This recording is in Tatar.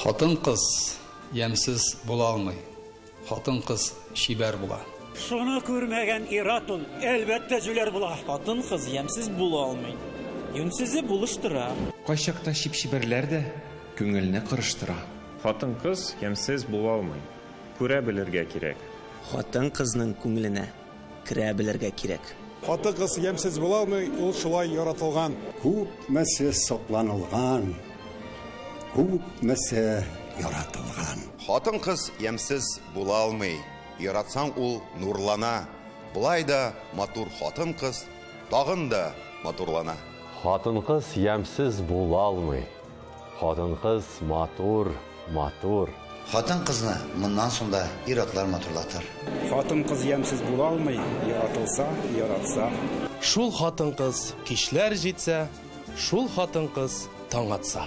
Хатын-кыз ямьсез була алмый. Хатын-кыз чибәр була. Шуны күрмәгән ир-ат ул, әлбәттә, җүләр була. Хатын-кыз ямьсез була алмый. Юньсезе булыштыра. Кайчакта чип-чибәрләр дә күңелне корыштыра. Хатын-кыз ямьсез була алмый. Күрә белергә кирәк. Хатын-кызның күңеленә керә белергә кирәк. Хатын-кыз ямьсез була алмый, ул шулай яратылган. Күпмесе сокланылган, күпмесе яратылган. Хатын-кыз ямьсез була алмый. Яратсаң, ул нурлана. Болай да матур хатын-кыз тагын да матурлана. Хатын-кыз ямьсез була алмый. Хатын-кыз матур, матур. Хатын-кызны моннан соң да ир-атлар матурлатыр. Хатын-кыз ямьсез була алмый, яратылса, яратса. Шул хатын-кыз кичләр җитсә, шул хатын-кыз таң атса.